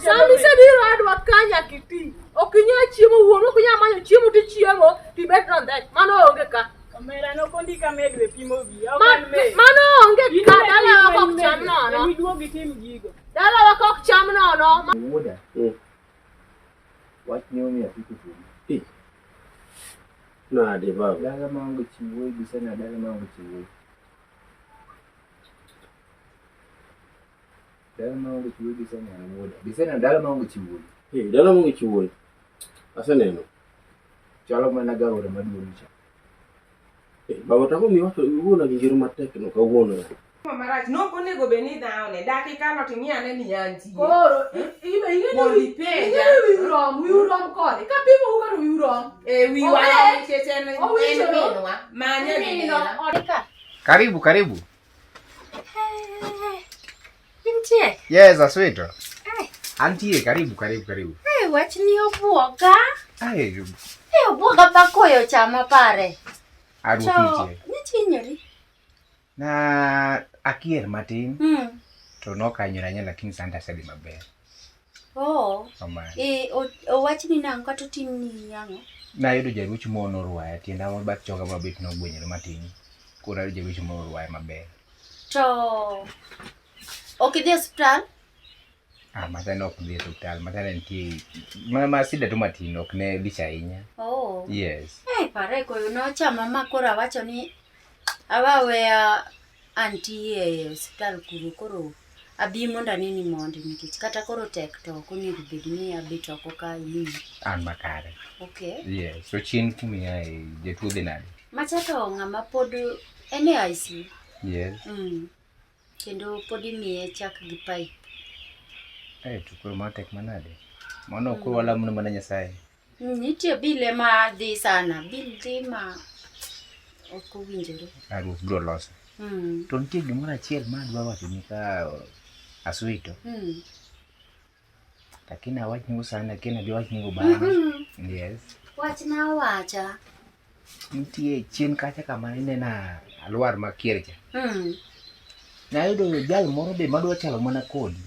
Sama isebiro adwa ka nyaka iti. Ok inyal chiemo wuon, ok inyal manyo chiemo tichiemo tibet nondhech. Mano onge ka. Omera nokondika medo e pimo wiya. Ok an med. Mano onge In ka ema dalawa ipimo, kok in cham medo. nono. Ema iduog itim gigo. Dalawa kok cham nono. Wuoda. Wach ne omiyo apiko kuomi. Nade baba? Dala maonge chi wuoyi bisena dala maonge chi wuoyi. Dala maonge chi wuoyi bisena wuoda. Bisena dala maonge chi wuoyi. Eh, dala maonge chi wuoyi. Aseneno. Chalo mana gaora maduong' cha. Eh, baba to ang'o miwacho iwuona gi ngero matek no kawuono ya? Marach nok onego bed ni dhawne dak ikalo to ing'i ane ni antie. Koro ibe ing'e Mondo ni ipenja. ing'e ni wiu rom, wiu rom kode. Ka pimo u kata wiu rom. E wiwa Owe. nikech en en Owinjore. minwa. Manya gi Nindo nera. ode ka. Karibu karibu. Intie? Yes, Aswito. Antie, karibu karibu karibu. Eh, wachni obwoga. Ai, Eh, obwoga ba koyo chama pare. aruok To, nitie. nichinyori. Na akier matin to nokanyora nya lakini sani asedhi maber. Oh. Kamano. Eh, owachni nang'o kata otimni ang'o? Nayudo jaruch moro norwaya tienda ma bath choga mabet nogwenyore matin. Koro ayudo jaruch moro orwaya maber. To ok idhi e osiptal? Ah, macha ne ok dhi e osiptal, macha ne nitie ma sida tu matin ok ne lich ahinya. Oh. Yes. Eh, pare koyo nochama ma koro awacho ni awe aweya antie e osiptal kuro koro abi mondo aneni mondi nikech kata koro tek to ok onego bed ni abet oko ka in. An makare. Okay. Yes. To chien kumiaye jatuo dhi nade? Macha to ng'ama pod en e ICU. Yes. Kendo pod imiye chak gi pipe. Eh, to koro mano tek manade? Mano koro walamno mana Nyasaye. Nitie bill ema dhi sana. Bill dhi ma ok owinjore. Ah, Ruoth biro loso. To nitie gimoro achiel ma adwa wacho ni ka Aswito. Lakini awachnigo sani, lakini abi wachnigo bang'e. Yes. Wachna awacha. Nitie chien kacha kama inena alwar makier cha. Nayudo jal moro be madwa chalo mana kodi.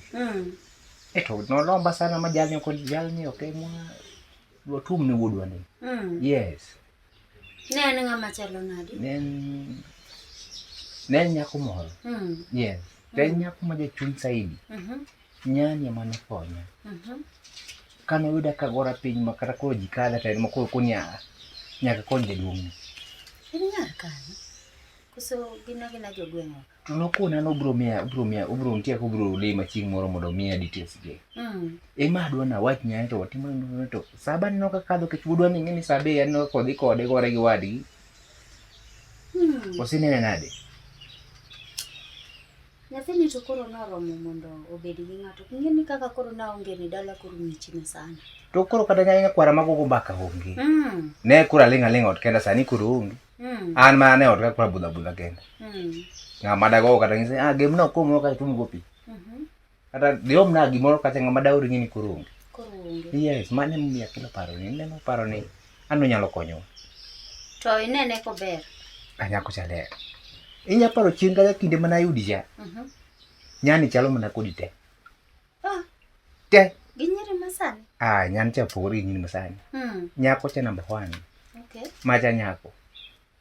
E to nolomba sana ma jalni ok jalni ok emwa dwa tum ne wuodwa ni. Yes. Ne en ng'ama chalo nadi? Ne en nyako moro. Yes. To en nyako ma jachuny saidi. Nyani ema nokonya. Kane oyuda kagora piny ma kata koro ji kadha to en ma koro koni "Ah, nyaka kony jaduong'ni. En nyar kanye? Koso gin agina jogweng'wa? To nokona ni obiro miya obiro miya obiro nitie kaka obiro lima chieng' moro mondo omiya details ge. Ema adwa nawach nyani to watimo nonro to saba aneno ka kadho kech wuodwa ni ing'e ni sabe aneno ka odhi kode gore gi wadgi. Osenene nade? Nyathini to koro noromo mondo obed gi ng'ato. Ing'e ni kaka koro naonge ni dala koro ng'ichna sana. To koro kata nyakwara magogo mbaka onge. Ne koro aling' aling' ot kenda sani koro onge. An mana ne ot ka koro abudha abudha kenda. Ng'ama dagogo kata ng'ise ah gemna okombe moro kacha tum go pi. Kata dhi omna gimoro kacha ng'ama daor ing'e ni koro onge. Koro onge. Yes, mano emomiyo akelo paro ni ineno paro ni an onyalo konyowa. To inene kober. Ah, nyako cha ler. Inya paro chien kata kinde mane ayudi cha. Nyani chalo mana kodi te. Ah. Te. Gi nyiri masani? Ah, nyani cha opogore gi nyiri masani. Nyako cha number 1. Okay. Macha nyako.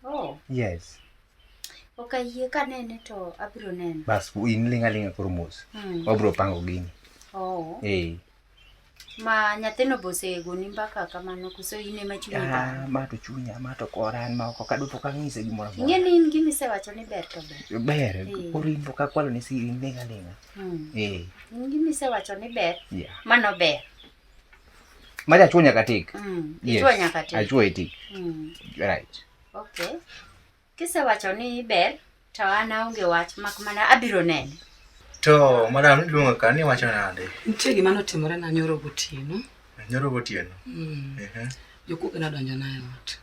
Oh. Yes. Ok ayie kanene to abiro neno. Bas in ling' aling'a koro mos. Wabiro pango gini. Oh. Eh. Ma nyathino be osegoni mbaka kamano koso in ema chunyi Ah, ma to chunya, ma to kora an ma ok kadwa pok ang'ise gimoro amora. Ing'e ni in gima isewacho ni ber to ber. Ber, koro in pok akwalo ni siri in ling' aling'a. In gima isewacho ni ber, Yeah. mano ber. Macha achuo nyaka tik. Yes. Ichuo nyaka tik. Achuo e tik. Right. Okay. Kisewacho ni ber, to an aonge wach mak mana abiro nene. To madam niluongo ka ni wacho nade? Nitie gima notimore na nyoro gotieno. Nyoro gotieno. Jokuoge nodonjo na e ot.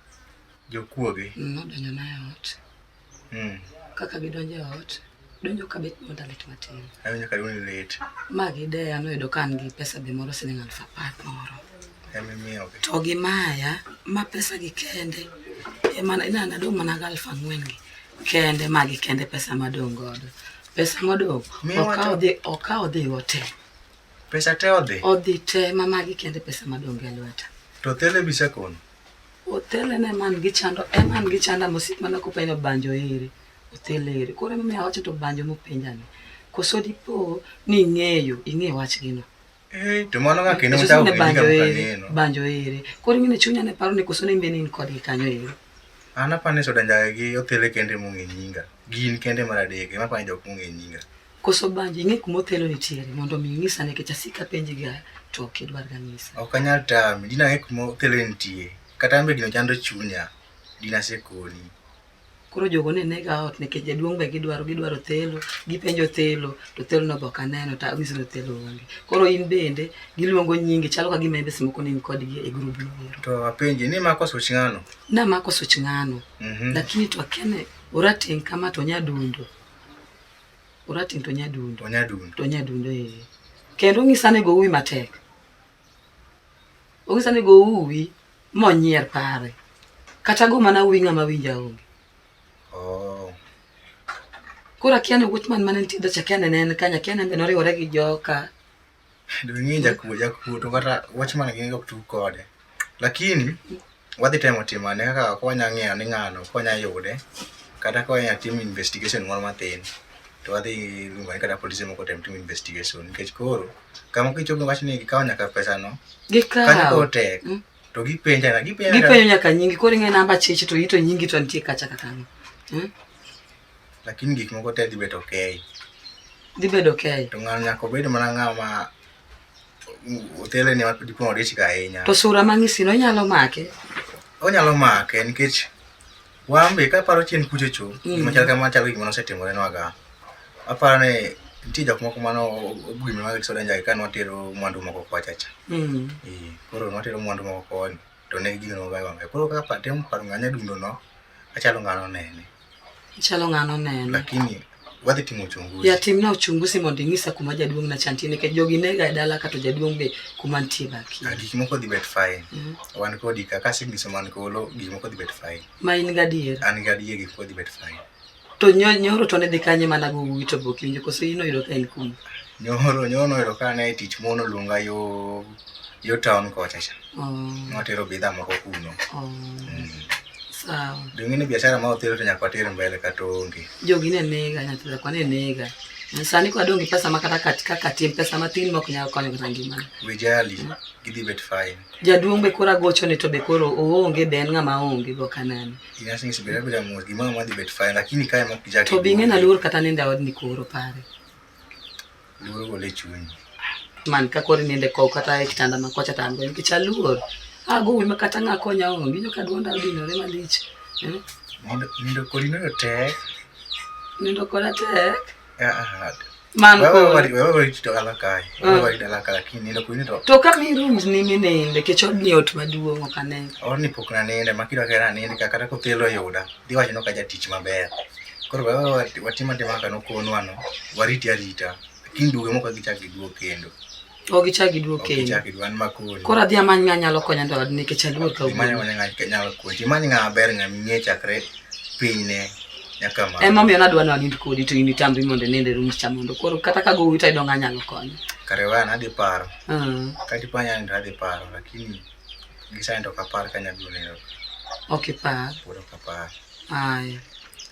Jokuoge. Nodonjo na e ot. Kaka gidonjo e ot, donjo ka bet duonda lit matin. Awinjo ka duondi lit. Ma gideya noyudo ka an gi pesa be moro siling 10,000 moro. Emimiyogi. To gimaya ma pesa gi kende ema ina nadong' mana gi 4,000 gi kende magi kende pesa madong' godo. Pesa modong' okaw dhi go te. Pesa te odhi. Odhi te ma magi kende pesa madong' e lweta. To Othele bisekono. Othele ne man gi chando, eman gi chanda mosik mana kopenjo banjo ere. Othele ere. Koro emomiyo awacho to banjo mopenja ni. Koso dipo ni ing'eyo, ing'e wachgino. Eh, to mano ng'a kendo Koso mochako ne ng'e banjo nyinga ere, mokaneno. banjo ere. Koro ing'e ni chunya ne paro ni koso ne in be ne in kodgi kanyo ere. An apani soda njage gi Othele kende mong'e nyinga. Gin kende mar adek ema apani jok mong'e nyinga. Koso banjo ing'e kuma Othelo nitiere mondo mi ing'isa nikech asiko apenji ga to ok idwar ga ng'isa. Ok anyal tami, dina ang'e kuma Othele nitie. Kata an be gino chando chunya, dina asekoni. Koro jogo ne nega ot nikech jaduong' be gidwaro gidwaro Othelo, gipenjo Othelo to Othelo no be ok aneno to ang'isi ni Othelo onge. Koro in bende giluongo nyingi chalo ka gima in be seche moko ne in kodgi e grub no ero. To apenji ni mako such ng'ano? Namako such ng'ano. Mhm. Lakini to akia ni orateng' kama to nyadundo. Orateng' to nyadundo. Onyadundo. To nyadundo ee. Kendo ong'isa ni go uwi matek. Ong'isa ni go uwi monyier pare. Kata go mana uwi ng'ama winja onge. Oh. Koro akia ni watchman mane nitie dhacha akia ni ne en kanye akia ni en be noriwore gi joka. Dong ing'e jakuo jakuo to kata watchman gi ok tug kode. Lakini wadhi temo timo ane kaka ok wanya ng'eyo ni ng'ano ok wanya yude kata ka wanya timo investigation moro mathin to wadhi luongo ni kata polise moko otem timo investigation nikech koro kama kichopo wach ni gikawo nyaka pesa no kanyo Gikawo. koro tek Mm. to gipenja na gipenja Gipenjo nyaka nyingi koro ing'e namba chich to ito nyingi to nitie kacha kaka ang'o. Mm? lakini gik moko te dhi bet okay Dhi bedo okay. to ng'ano nyaka obed mana ng'ama Othele ni dipo odich ga ahinya To sura mang'isi no inyalo make. onyalo make nikech wan be kaparo chien kucho cho Mm. gima chal kama chalo gima nosetimore nwaga aparo ni nitie jok moko mano ogwime mag soda njagi ka nwatero mwandu moko kocha cha Mm. Eh, koro nwatero mwandu moko koni to ne gino nobayo wang'e koro kaka temo paro ng'a nyadundo no achalo ng'ano nene Chalo ng'ano nene. lakini wadhi timo uchunguzi Ya timna uchunguzi mondo ing'isa kuma jaduong' na cha nitie nikech jogi nega e dala ka to jaduong' be kuma nitie be akia. Ah, gik moko dhi bet fine Mm. wan kodi ka kasenyiso man kolo gik moko dhi bet fine Ma in gadier. an gadier gik moko dhi bet fine To nyoro to ne dhi kanye mana go uwi to be ok iwinjo koso in oyudo ka en kuno. Nyoro nyoro noyudo ka ne tich mono luonga yo yo town kocha cha. Oh, Nwatero bidhaa moko kuno. oh, sawa. Dong ni biashara ma othero to nyaka water mbele kata onge. Jogi ne nega nyathi dhako ne nega. Sani kwa adong' gi pesa ma kata kaka tin pesa matin ma ok nyal konyo kata ngimana. Wijali gidhi bet fine. Jaduong' be koro agochone to be koro oonge be en ng'ama onge be ok anene. Inasingisi beda beda mos gimoro ma dhi bet fine lakini kae mok gichak. To be ing'e naluor kata nindo e odni koro pare. Luoro gole chunyi. Man ka koro ininde kow kata e kitanda ma kocha to an go nikech aluor. Ago wiyi ma kata ng'a konya onge. Iwinjo ka duonda odinore malich. Eh? Nindo nindo kodi noyo tek. Nindo koda tek. Ah, ah. Man Wewe kod. wewe wewe dala kae. Wewe dala kae lakini nindo kodi to To ka mi rooms ni mininde nikech odni ot maduong' ok aneno. odni pok naninde ma kidwa kera ninde ka kata kothelo oyuda dhi wacho ni ok ajatich maber. Koro wewe watim atima kaka nokonwa no wariti arita. Lakini duoge moko gichak giduog kendo. Ok gichak giduog Ok kendo. gichak giduog an makoni. Koro adhi amany ng'a nyalo konya ndo odni nikech aluor ka Imany owuok. amanya ng'a nyalo konyi. Imany ng'a ber ng'a ming'e chakre pinyne nyaka malo. Emomiyo nadwa ni wanind kodi to in itamri mondo inind e rooms cha mondo koro kata ka gowi to ayudo ng'a nyalo konya. Kare weya nadhi paro. Mm. Kata ipanya nindo adhi paro lakini gi sani to ok apar ka anyalo biro nindo. Ok ipar. Pod ok apar. Aya.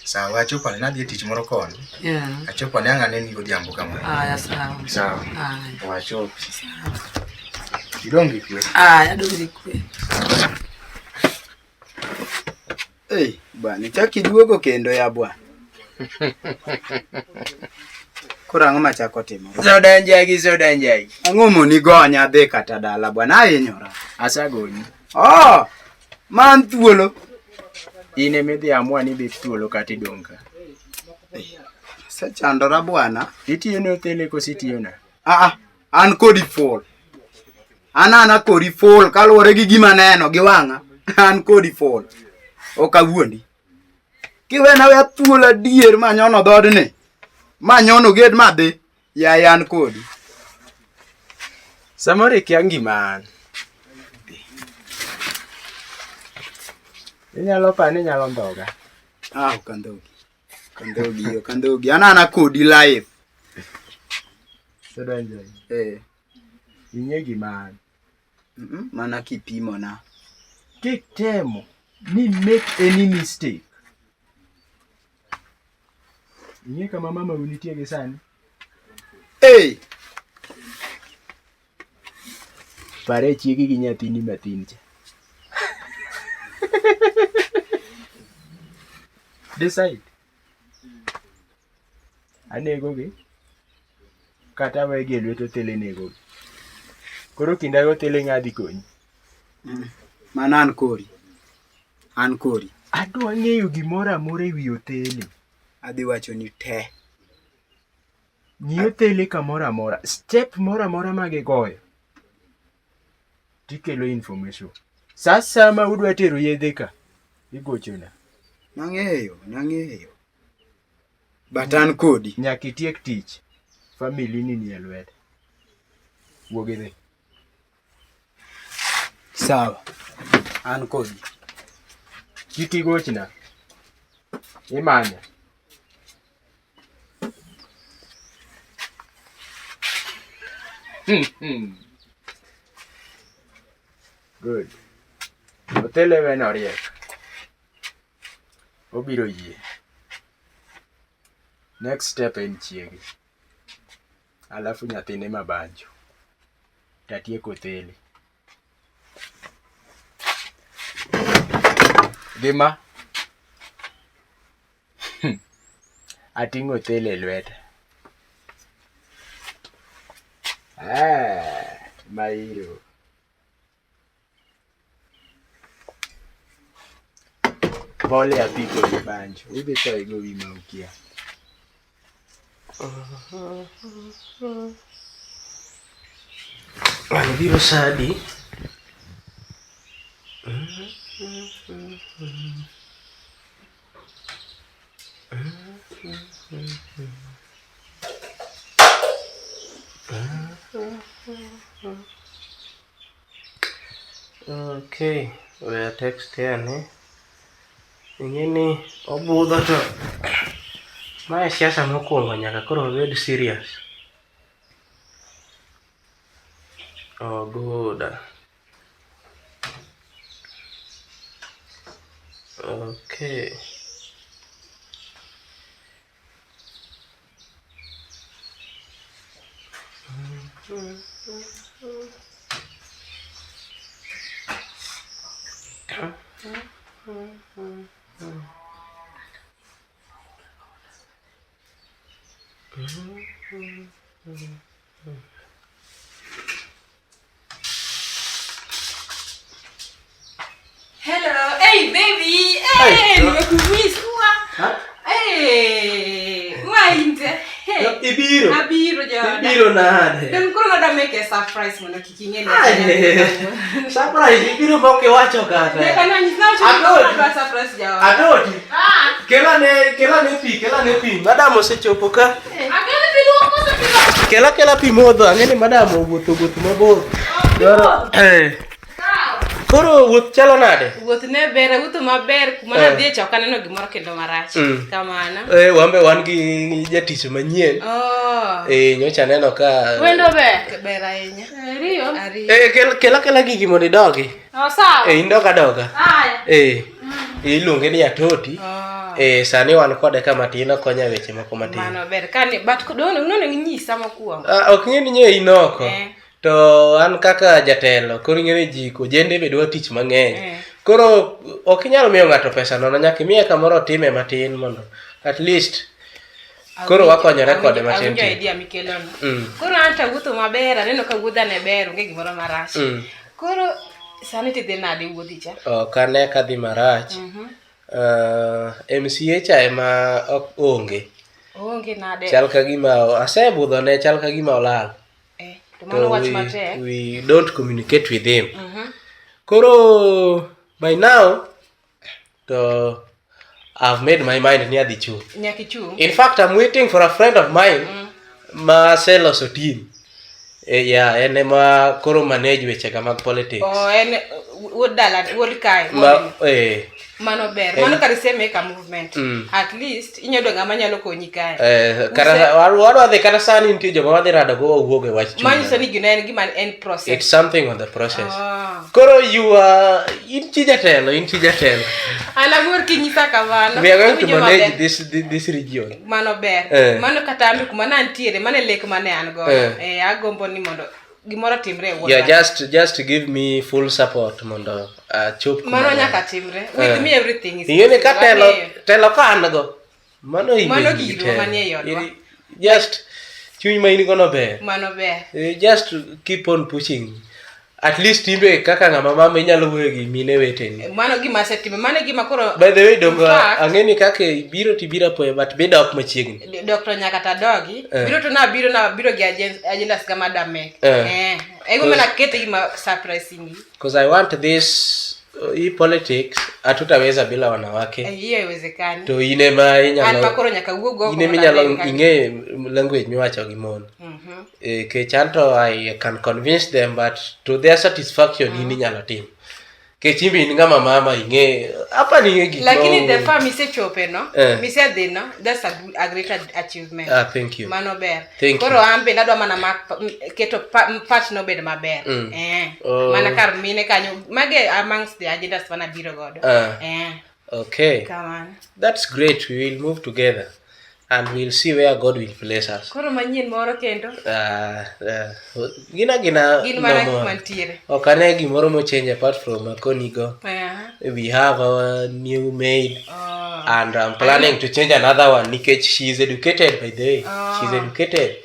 Sawa achopo ane nadhi e tich moro koni. Yeah. Achopo ane ang' aneni godhiambo kama. Aya sawa. Sawa. Aya. Wachopi. Idong' gi kwe. Aya adong' gi kwe. Ei, bwana, ichak iduogo kendo ya bwana. Koro ang'o machako timore? Soda njagi, soda njagi. Ang'o moni gonya adhi kata dala bwana, ahinyora. Asagonyi. Oh, man thuolo. In ema idhi amua ni ibet thuolo kata idong' ka. Asechandora bwana. Itiyo ne Othele koso itiyona? Ah, ah, an kodi full. An ana kodi full kaluwore gi gima aneno gi wang'a. An kodi full. Ok awuondi. Kiwena weya thuolo adier manyono dhoodni. Manyono ged madhi. Yaye an kodi. Samoro ikia ngima an. Inyalo pa ni inyalo ndhoga. Ah, ok andhogi. Ok andhogi, ok andhogi. An ana kodi live. Soda njagi. Eh. Ing'e gima an. Mana kipimona. Kitemo ni make any mistake. Ing'e kama mama nitie gi sani? Hey! Pare chiegi gi nyathini mathin cha. Decide. Anegogi kata awegi e lwet Othele negogi. Koro kinda gi Othele ng'a dhi konyi? Mano an kori. An kori. Adwa ng'eyo gimoro amora e wi Othele. Adhi wacho ni te. Ng'i Othele kamoro amora. Step moro amora ma gigoyo. Tikelo information. Sa asaya ma udwa tero yedhe ka, igochona. Nang'eyo, nang'eyo. But an kodi. Nyaka itiek tich. Family ni nie lwete. Wuog idhi. Sawa. An kodi. Kik igochna. Imanya. Good. Othele weno oriek. Obiro yie. Next step en chiege. Alafu nyathine mabanjo. Tatieko Othele. Gima ating'o Othele e lweta. Ah, mairo. Pole apiko gi banjo. Udhi tho igowi ma ukia. Ng'ani biro sa adi? Okay, we a text ane. Ing'e ni obudho to mae siasa mokwongo nyaka koro wabed serious. Oh, good. Okay. Hello. Hey baby. Hey, Hey. nimekumiss. Hey, wainte. Hey. Ibiro. Abiro jaoda. Ibiro nade? Dong koro nada make a surprise mondo kik ing'e ni Aye. Surprise ibiro mok iwacho kata. Nyaka nanyis na Atoti. adwa surprise jaoda. Atoti. Kelane kelane pi, kelane pi. Madam osechopo ka. Akelo pi luok koso pi luok? Kela kela pi modho, ang'e ni madam owuotho wuoth mabor. Dwaro eh. Koro wuoth chalo nade? Wuoth ne ber, awuotho maber kuma Eh. nadhiye cha ok aneno gimoro kendo marach. Mm. Kamano. Eh, wan be wan gi jatich manyien. Oh. Eh, nyocha aneno ka Wendo ber. Ber ahinya. Riyo. Ariyo. Eh, kel kela kela gigi mondo idogi. Oh, sawa. Eh, indog adoga. Aya. Eh. Iluonge ni Atoti. Oh. Eh, sani wan kode kama tin okonya e weche moko matin. Mano ber. Kane but dono nonego inyisa mokwongo. Ah, ok ng'e ni nye in oko. Eh. To an kaka jatelo, koro ing'e ni ji ojende be dwa tich mang'eny. Eh. Koro ok inyal miyo ng'ato pesa nono, nyaka imiye kamoro otime matin mondo at least koro wakonyore kode matin Awinjo tin. idea mikelono. Mm. Koro an to awuotho maber, aneno ka wuodha ne ber, onge gimoro marach. Mm. Koro sani tidhi nade wuodhi cha? Ok ane ka dhi marach. Mhm. MCA cha ema ok onge. Oonge nade? Chal ka gima asebudhone, chal ka gima olal. Eh, to mano wach we, matek. we don't communicate with him. Mhm. Koro by now to I've made my mind ni adhi chung. Nyaka ichung. In fact, I'm waiting for a friend of mine ma aseloso team. Eh, yeah, en ema koro manage wechega mag politics. Oh, en wuod dala, wuod kae. Ma, eh, Mano ber. En- Mano kar ise make a movement. Mm. At least inyalo yudo ng'ama nyalo konyi kae. Eh, kata Use- wadwa dhi kata sani nitie joma wadhi rado go wawuog e wach chuny. Manyiso ni gino en gima en process. It's something on the process. Ah. Koro you are in chi jatelo, in chi jatelo. An amor kinyisa kamano. We are going to Awinjo manage maber. this region. Mano ber. Eh. Mano kata an kuma ne antiere, mano e lek mane an godo. Eh. Eh, agombo ni mondo gimoro timre e wuodwa. Yeah, just give me full support mondo achop kuma Mano adwaro. nyaka timre. With Eh. me everything is Ing'e ni ka possible. telo Wang'eyo. telo ka an go. Mano in Mano be girwa telo. manie e odwa. Just chuny ma in go no ber. Mano ber. Just keep on pushing. At least imbe kaka ng'ama mama inyalo wuoyo gi mine weteni. Mano gima asetimo. Mano e gima koro By the way, dongo In fact, ang'e ni kaka ibiro tibiro apoya but be dok machiegni. Dr. nyaka tadogi. Eh. Biro to nabiro nabiro gi agendas ga madam mek. Eh. Eh. Ego mana kete gima surprising. Because I want this hii politics hatutaweza bila wanawake. Eh, hiyo haiwezekani. To in ema An ma inyalo koro nyaka wuog oko in ema mondo inyalo anen kaka- ing'e language miwacho gi mon. Mhm. Kech anto I can convince them but to their satisfaction in inyalo timo. Kech in be in ng'ama mama ing'e apa ni ing'e gik ma Lakini the owuoyo. far misechope no, Eh. misedhi no, that's a great achievement. Ah, thank you. Mano ber. Thank Koro you. an bende adwa mana keto part no bed maber. Mm. Eh. Oh. Mana kar mine kanyo. Mage amongst the agendas mana biro godo. Ah. Eh. Okay. Kamano. That's great. We will move together and we'll see where God will place us. Koro manyien moro kendo. Gina gina Gin mana normal. gik mantiere. Ok ane gimoro mochange apart from Akonigo. Aha. We have our new maid. Oh. And I'm planning to change another one nikech she is educated by the way. Oh. She's educated.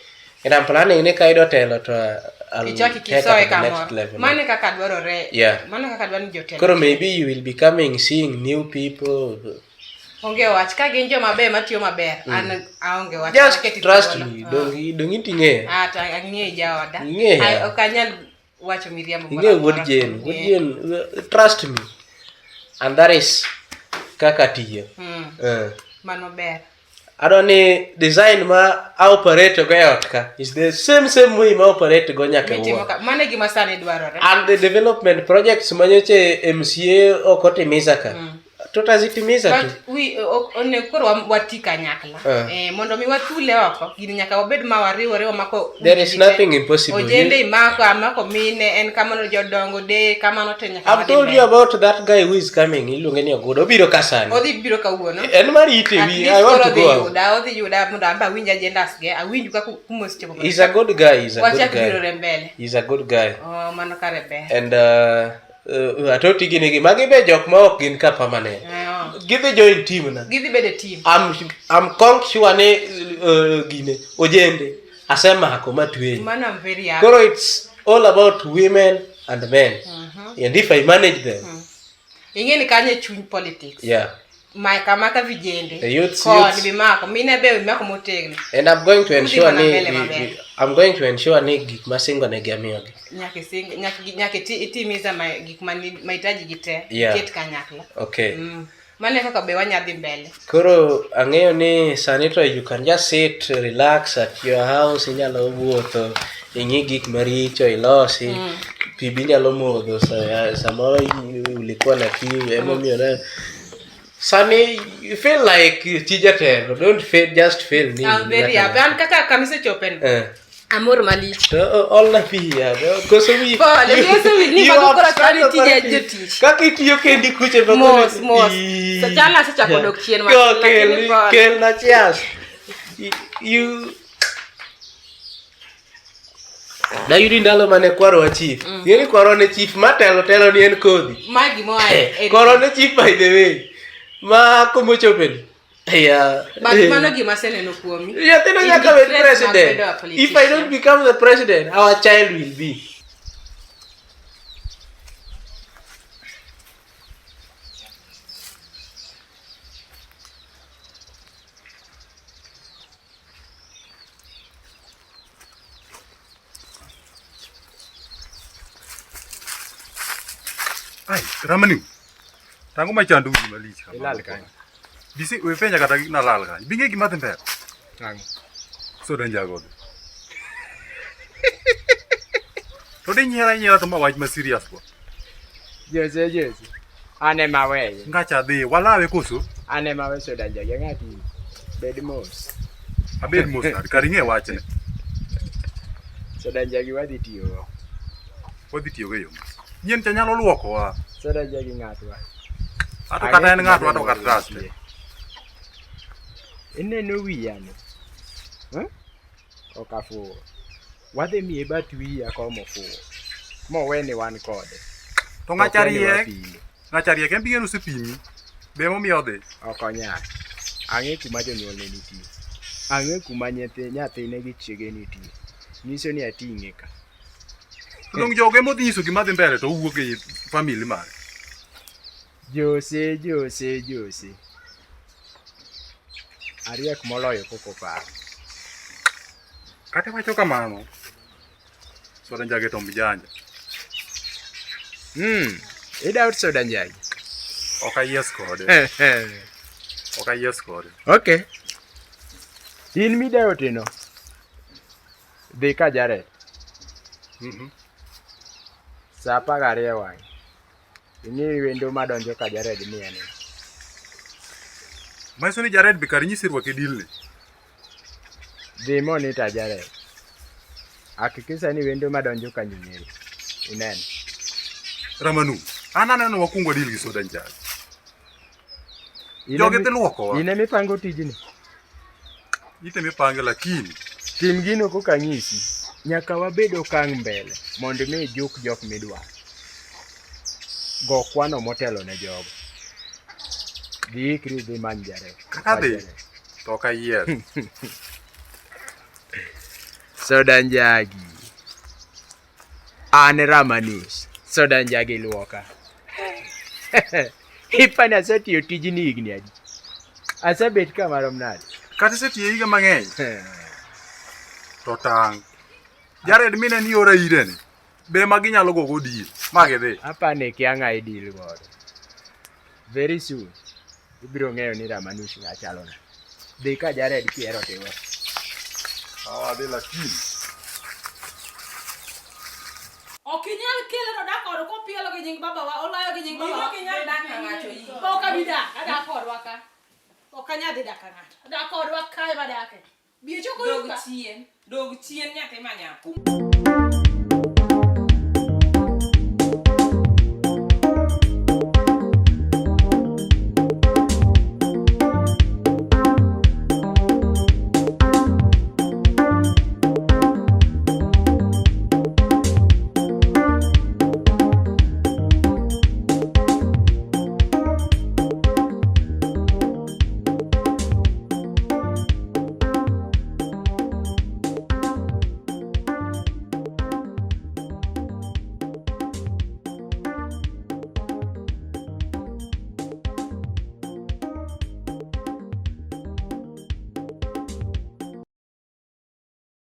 And I'm planning ni ka ayudo telo to I'll Ichaki take her kisoe to the next kamoro. level. Mano e kaka dwarore. Yeah. Mano e kaka dwaro ni jotelo. Koro maybe you will be coming seeing new people. Onge wach ka gin joma beyo matiyo maber. Mm. An aonge wach. Just Aketi trust thuolo. me. Dong iting'eyo. Ah, to ang'eyo jaoda. Ing'eyo. Ai, Ok anyal wacho miriambo moro Ing'eyo wuod amora. Jane. Wuod Eh. Jane, trust me. And that is kaka tiyo. Mm. Eh. Mano ber. Adwa ni design ma a operate go e ot ka is the same way ma operate go nyaka e Mitimo wuon. ka- Mano e gima sani dwarore. And the development projects manyoche MCA ok otimiza ka. Tutazitimiza tu. But we onego koro wati kanyakla. Eh. Eh, mondo mi wathule oko, gini nyaka wabed ma wariwore wamako There is uji te. nothing impossible. Ojende imako, amako mine, en kamano jodongo de, kamano te nyaka I've wadhi told you mbele. about that guy who is coming. Iluonge ni Ogudo. Obiro ka sani. Odhi biro kawuono. En mar ite At wi. least I want koro to go odhi out. yuda, odhi yuda mondo an be awinj agendas ge, awinj kaka kuma osechopo. He's a good guy. He's a good Wachak guy. biro re mbele. He's a good guy. Oh, mano kare ber. And atoti gini gi magi be jok ma ok gin ka permanent. Eh, Gidhi join team na. Gidhi bedo e team. I'm sure ni gine ojende asemako matweyo. Mano I'm very happy. Koro it's all about women and men. And if I manage them, Ing'e ni kanyo e chuny politics. yeah. Maka maka vijende. The youths, Koni youths. bimako, mine be imako motegno. And I'm going to Udhi ensure mana ni mbele maber. I'm going to ensure ni gik masingo ne gi amiyogi. Nyaka ising, nyaka itimiza gik mani mahitaji gi te. Yeah. Iket kanyakla. Okay. Mano e kaka be wanya dhi mbele. Koro ang'eyo ni sani to you can just sit relax at your house, inyalo wuotho, ing'i gik maricho ilosi. Pi be inyalo modho samoro ulikuwa na kiu emomiyo na sani you feel like chi jatelo don't feel just feel ni I'm very happy. An kaka kamisechope ni. Eh. Amor malich. To all na pi ya. Koso wi. Pole, koso wi ni you mago have koro sani started tije already. jotich. Kaka itiyo kendi kuche ma koro- Mos, mos. Chalo asechako dok chien matin, Go, kel, lakini pole. kel na cheers. You Dayudi ndalo mane kwarowa chief. Ing'e ni kwarwa ne chief matelo telo ni en kodhi. Ma gima oa e- Kwarwa ne chief by the way. Ma kumochope ni. Yeah. But mano gima aseneno kuomi. Nyathino In nyaka gi bed traits mag president. bedo a If I politician. don't become the president, our child will be. Ai, Ramani. Tango machando wi malich kama. Ilal kanyo. Bisi we fenya kata nalal kanyo. Binge gima dhi mbele. Ang'o? Soda njago. To di nyiera nyiera to ma wach ma serious kwa. Jose Jose. An ema aweye. Ngacha dhi, walawe koso? An ema awe soda njagi ng'ati. Bed mos. Abed mos nade, kar ing'e wachne. Soda njagi wadhi tiyogo. Wadhi tiyogo e yo. Nyien cha nyalo luokowa. Soda njagi ng'atwa. Ato kata en ng'atwa to kata trust. Ineno wiyani. Huh? Ok afuwo. Wadhi miye bat wiya komo fuwo. Mowe ni wan kode. To ng'acha Ok ni riek. wapime. Ng'acha riek en bigeno osepimi. Be momiyo odhi. Ok onyal. Ang'e kuma jonyuolne nitie. Ang'e kuma nyathine gi chiege nitie. Nyiso ni ating'e ka. To dong jogo ema odhi nyiso gima dhi mbele to owuok e family mare. Jose, Jose, Jose. Ariek moloyo koko paro. Kata wacho kamano, soda njage to mjanja. I doubt soda njagi? Ok ayies kode. Ok ayies kode. Okay. In midoubt no. Dhi ka Jared. Sa 12 wang'e. Ing'i wendo madonjo ka Jared ni en. Manyiso ni Jared be kar nyisi rwake deal ni. Dhi monitor Jared. Hakikisha ni wendo madonjo kanyo ng'eyo. Ineno. Ramanu, an aneno wakwongo deal gi soda njagi. Jogi dhi luokowa. In emipango tijni. Ite mipange lakini. Tim gino koka anyisi. Nyaka wabed okang' mbele mondo mi ijuk jok midwaro. Go kwano motelo ne jogo. Dhi ikri idhi many Jared. Kaka dhi, to ok ayier. Soda njagi. An Ramanus. Soda njagi luoka. Ipani asetiyo tijni higni adi? Asebet ka marom nade? Kata isetiyo higa mang'eny. To tang'. Jared mine ni ora ire ni. Be ma ginyalo gogo deal. Ma gidhi. Apani kia ng'a i deal godo. Very soon ibiro ng'eyo ni Ramanus ng'a chalo nade. Dhi ka Jared kihero tiwe. Sawa dhi lakini. Ok inyal kele to dak kod kopielo gi nying babawa, olayo gi nying babawa. Ok inyal dak ka ng'ato in. Ok abi dak, adak kodwa ka. Ok anyal dhi dak ka ng'ato. Adak kodwa kae madake. Biye choko Dog yuka. chien. Dog chien nyathi ma nyako.